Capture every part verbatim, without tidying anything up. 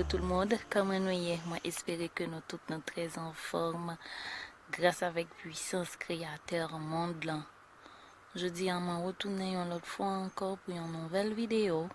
tout le monde, kòman nou ye? Mwen espere ke nou tout nou trè anfòm gras avèk pwisans kreyatè mond lan. Jodi a mwen retounen yon lòt fwa ankò pou yon nouvèl videyo.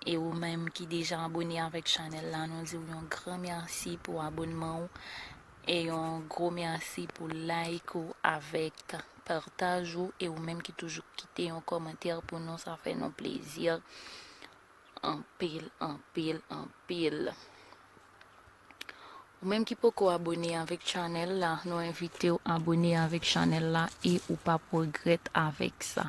E ou menm ki deja abone avèk chanèl la, nou di w yon gran mèsi pou abonman ou e yon gwo mèsi pou like ou avèk pataj ou, e ou menm ki toujou kite yon kòmantè pou nou, sa fè nou plezi anpil, anpil, anpil. Ou menm ki poko abone avèk chanèl la, nou envite w abone avèk chanèl la e ou p ap regrèt avèk sa.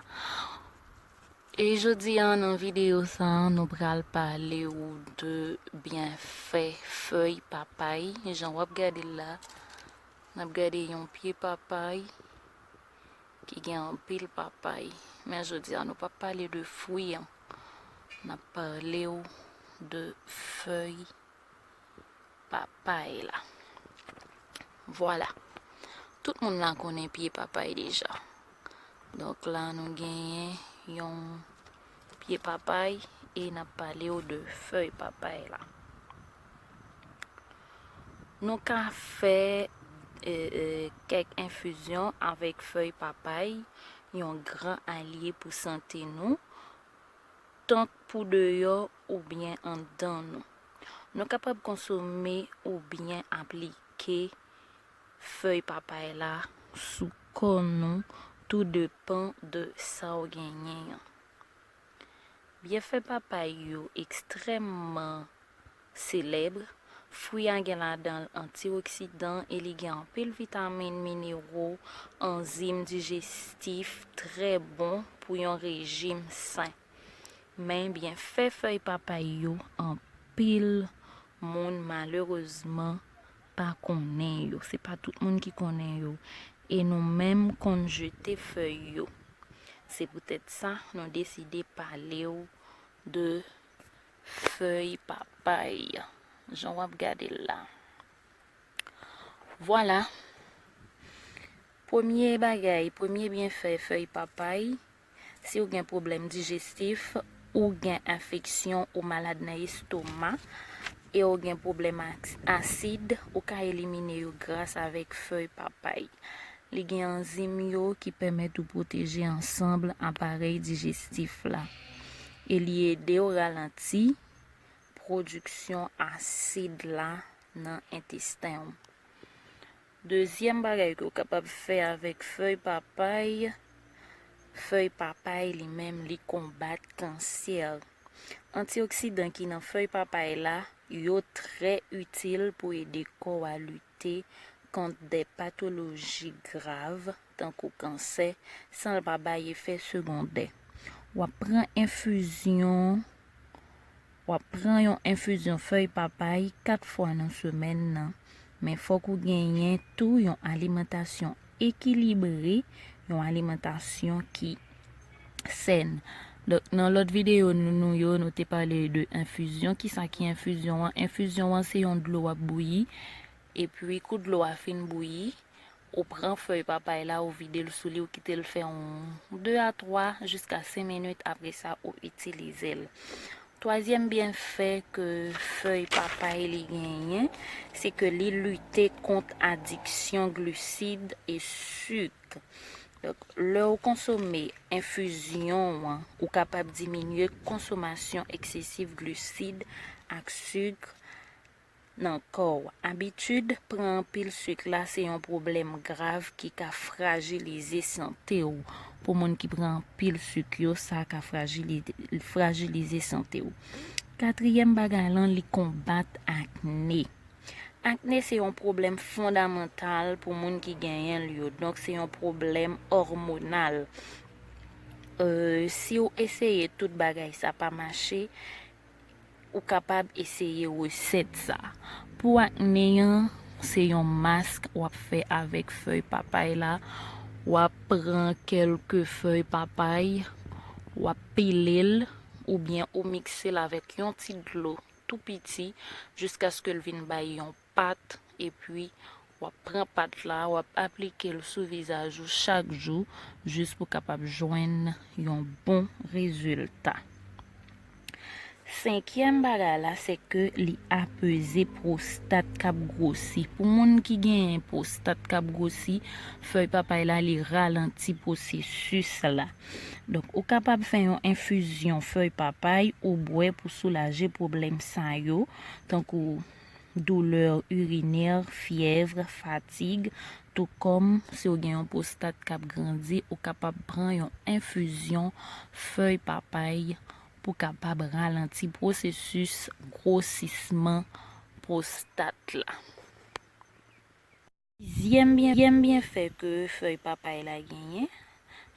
E jodi a nan videyo sa a, nou pral pale w de byenfè fèy papay. Jan w ap gade l la, n ap gade yon pye papay ki gen anpil papay. Men jodi a, nou p ap pale de fwi an. N ap pale w de fèy papay la. Vwala. Tout moun la konnen pye papay deja. Donk la, nou genyen yon pye papay e n ap pale w de fèy papay la. Nou ka fè, e, e, kèk enfizyon avèk fèy papay, yon gran alye pou sante nou, tant pou deyò oubyen anndan nou. Nou kapab konsome oubyen aplike fèy papay la sou kò nou, tou depan de sa w genyen an. Byenfè papay yo ekstrèmman selèb. Fwi a gen ladan l antioksidan e li gen anpil vitamin, minero, anzim dijestif trè bon pou yon rejim sen. Men byenfè fèy papay yo, anpil moun malerezman pa konnen yo. Se pa tout moun ki konnen yo. E nou menm konn jete fèy yo. Se poutèt sa nou deside pale w de fèy papay. Jan w ap gade l la. Vwala. Premye bagay, premye byenfè fèy papay, si w gen pwoblèm dijestif, ou gen enfeksyon, ou malad nan estoma, e w gen pwoblèm ak-, asid, ou ka elimine yo gras avèk fèy papay. Li gen anzim yo ki pèmèt ou pwoteje ansanm aparèy dijestif la. E li ede w ralanti pwodiksyon asid la nan entesten w. Dezyèm bagay ke w kapab fè avèk fèy papay, fèy papay li menm li konbat kansè. Antioksidan ki nan fèy papay la, yo trè itil pou ede kò a lite kont de patoloji grav, tankou kansè, san l pa bay efè segondè. W ap pran enfizyon, w ap pran yon enfizyon fèy papay kat fwa nan semèn nan, men fòk ou genyen tou yon alimantasyon ekilibre, yon alimantasyon ki sèn. Donk, nan lòt videyo nou, nou yo, nou te pale de enfizyon. Kisa ki enfizyon an? Enfizyon an, se yon dlo w ap bouyi. Epi, kou dlo a fin bouyi, ou pran fèy papay la, ou vide l sou li, ou kite l fè yon de a twa jiska senk minit. Apre sa, ou itilize l. Twazyèm byenfè ke fèy papay li genyen, se ke li lite kont adiksyon glisid e sik. Donk, lè w konsome enfizyon an, ou kapab diminye konsomasyon eksesif glisid ak sik nan kò w. Abitid pran anpil sik la se yon pwoblèm grav ki ka frajilize sante w. Pou moun ki pran anpil sik yo, sa ka frajili-, frajilize sante w. Katriyèm bagay lan, li konbat akne. Akne se yon pwoblèm fondamantal pou moun ki genyen l yo. Donk, se yon pwoblèm òmonal. Euh, si w eseye tout bagay sa pa mache, ou kapab eseye resèt sa. Pou akne an, se yon mask w ap fè avèk fèy papay la. W ap pran kèlke fèy papay, w ap pile l, oubyen ou mikse l avèk yon ti dlo tou piti, jiskaske l vin bay yon pat, epi w ap pran pat la, w ap aplike l sou vizaj ou chak jou, jis pou w kapab jwenn yon bon rezilta. Senkyèm bagay la, se ke li apeze pwostat k ap gwosi. Pou moun ki genyen pwostat k ap gwosi, fèy papay la, li ralanti pwosesis la. Donk, ou kapab fè yon enfizyon fèy papay ou bwè pou soulaje pwoblèm sa yo, tankou doulè irinè, fyèv, fatig, tou kòm si w gen yon pwostat k ap grandi, ou kapab pran yon enfizyon fèy papay pou kapab ralanti pwosesis gwosisman pwostat la. Sizyèm byen, sizyèm byenfè ke fèy papay la genyen,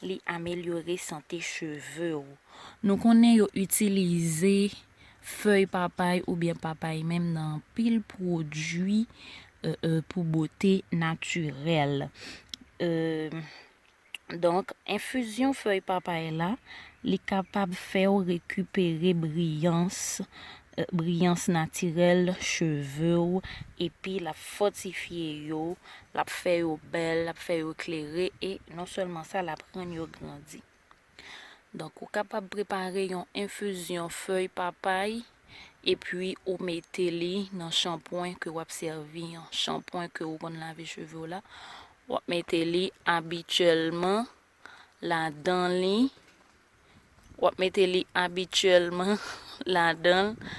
li amelyore sante cheve w. Nou konnen yo itilize fèy papay oubyen papay menm nan anpil pwodui, e, e, pou bote natirèl. E, Donk, enfizyon fèy papay la, li kapab fè w rekipere briyans, e, briyans natirèl cheve w, epi l ap fòtifye yo, l ap fè yo bèl, l ap fè yo klere, e non sèlman sa, l ap rann yo grandi. Donk, ou kapab prepare yon enfizyon fèy papay, epi ou mete li nan chanpwen ke w ap sèvi an, chanpwen ke ou konn lave cheve w la. W ap mete li abityèlman ladan li. W ap mete li abityèlman ladan l,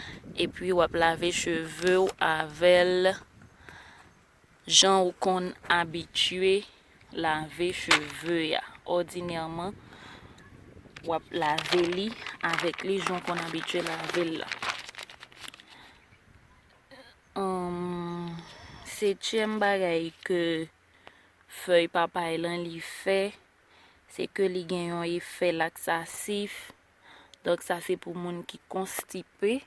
epi w ap lave cheve w avè l jan ou konn abitye lave cheve a. Òdinèman, w ap lave li avèk li jan ou konn abitye lave l la. Ahn, setyèm bagay ke fèy papay lan li fè, se ke li gen yon efè laksasif. Donk, sa se pou moun ki konstipe.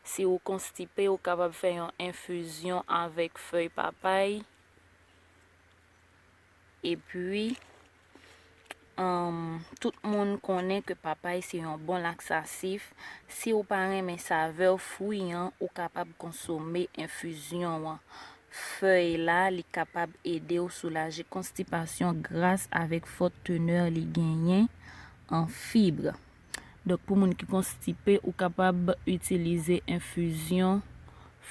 Si ou konstipe, ou kapab fè yon enfizyon avèk fèy papay. Epi, ahn, tout moun konnen ke papay se yon bon laksasif. Si ou pa renmen savè fwi an, ou kapab konsome enfizyon an. Fèy la, li kapab ede w soulaje konstipasyon gras avèk fòt tenè li genyen an fib. Donk, pou moun ki konstipe, ou kapab itilize enfizyon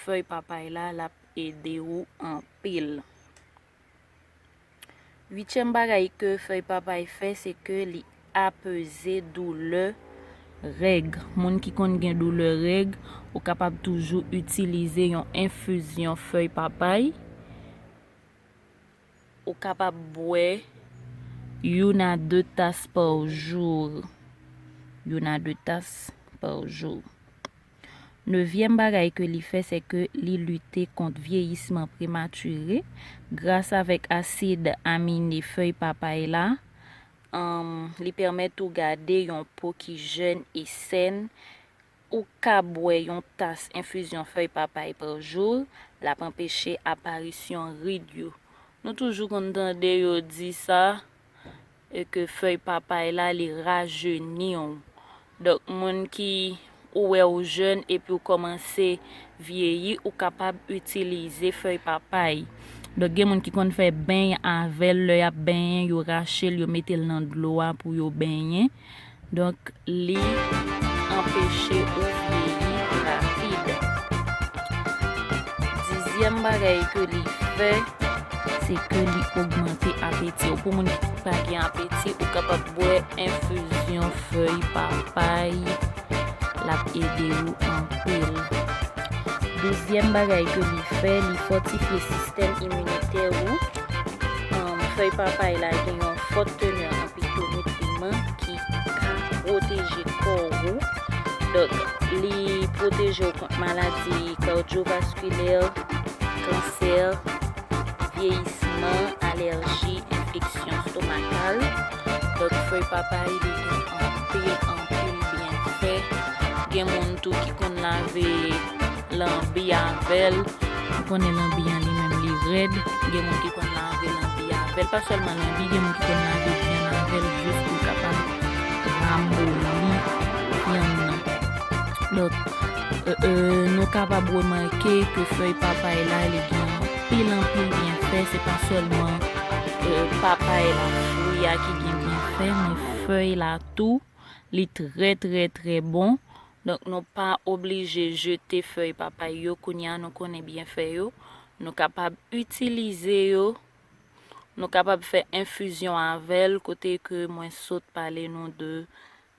fèy papay la, l ap ede w anpil. Uityèm bagay ke fèy papay fè, se ke li apeze doulè règ. Moun ki konn gen doulè règ, ou kapab toujou itilize yon enfizyon fèy papay. Ou kapab bwè youn a de tas pa jou. Youn a de tas pa jou. Nevyèm bagay ke li fè, se ke li lite kont vyeyisman prematire gras avèk asid amine fèy papay la. Ahn, li pèmèt ou gade yon po ki jèn e sèn. Ou ka bwè yon tas enfizyon fèy papay pa jou, l ap anpeche aparisyon rid yo. Nou toujou konn tande yo di sa, e ke fèy papay la, li rajeni w. Donk, moun ki ou wè ou jèn epi ou kòmanse vyeyi, ou kapab itilize fèy papay. Donk, gen moun ki konn fè beny avè l, lè y ap benyen, yo rache l, yo mete l nan dlo a pou yo benyen. Donk, li anpeche ou vyeyi rapid. Dizyèm bagay ke li fè, se ke li ogmante apeti w. Pou moun ki pa gen apeti, ou kapab bwè enfizyon fèy papay. L ap ede w anpil. Douzyèm bagay ke li fè, li fòtifye sistèm iminitè ou. Ahn, fèy papay la gen yon fòt tenè an pitonitri ki ka pwoteje kò ou. Donk, li pwoteje w kont maladi kadyovaskilè, kansè, vyeyisman, alèji, enfeksyon stomakal. Donk, fèy papay, li gen anpil, anpil byenfè. Gen moun tou ki konn lave lanbi avè l. Ou konnen lanbi an li menm li rèd. Gen moun ki konn lave lanbi avè l. Pa sèlman lanbi, gen moun ki konn lave vyann avè l jis pou l kapab ramoli vyann nan. Donk, e, e, nou kapab remake ke fèy papay la, li gen anpil, anpil byenfè. Se pa sèlman, e, papay la, fwi a ki gen byenfè, men fèy la tou, li trè, trè, trè bon. Donk, nou pa oblije jete fèy papay yo kounye a, nou konnen byenfè yo. Nou kapab itilize yo, nou kapab fè enfizyon avè l, kote ke mwen sot pale nou de,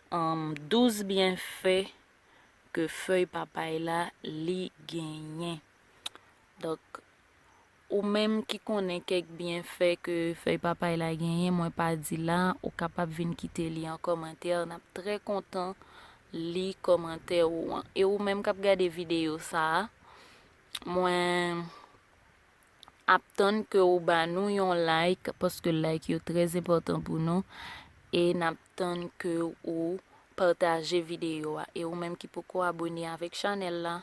um, douz byenfè ke fèy papay la li genyen. Donk, ou menm ki konnen kèk byenfè ke fèy papay la genyen, mwen pa di la, ou kapab vin kite li an kòmantè. N ap trè kontan li kòmantè ou an. E ou menm k ap gade videyo sa a, mwen ap tann ke ou ba nou yon like, paske like yo trè enpòtan pou nou. E n ap tann ke ou pataje videyo a. E ou menm ki poko abone avèk chanèl la,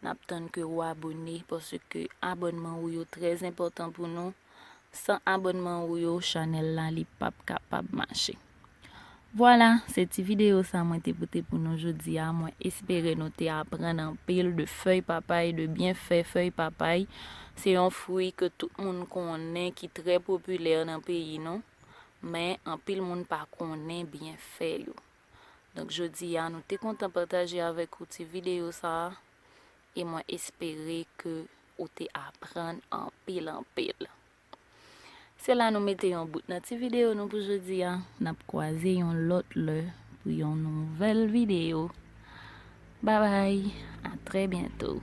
n ap tann ke ou abone, paske abònman ou yo trè enpòtan pou nou. San abònman ou yo, chanèl la, li p ap kapab mache. Vwala, se ti videyo sa mwen te pote pou nou jodi a. Mwen espere nou te aprann anpil de fèy papay, de byenfè fèy papay. Se yon fwi ke tout moun konnen ki trè popilè nan peyi nou, men anpil moun pa konnen byenfè yo. Donk, jodi a, nou te kontan pataje avèk ou ti videyo sa a, e mwen espere ke ou te aprann anpil, anpil. Se la nou mete yon bout nan ti videyo nou pou jodi a. N ap kwaze yon lòt lè pou yon nouvèl videyo. Babay, a trè byento.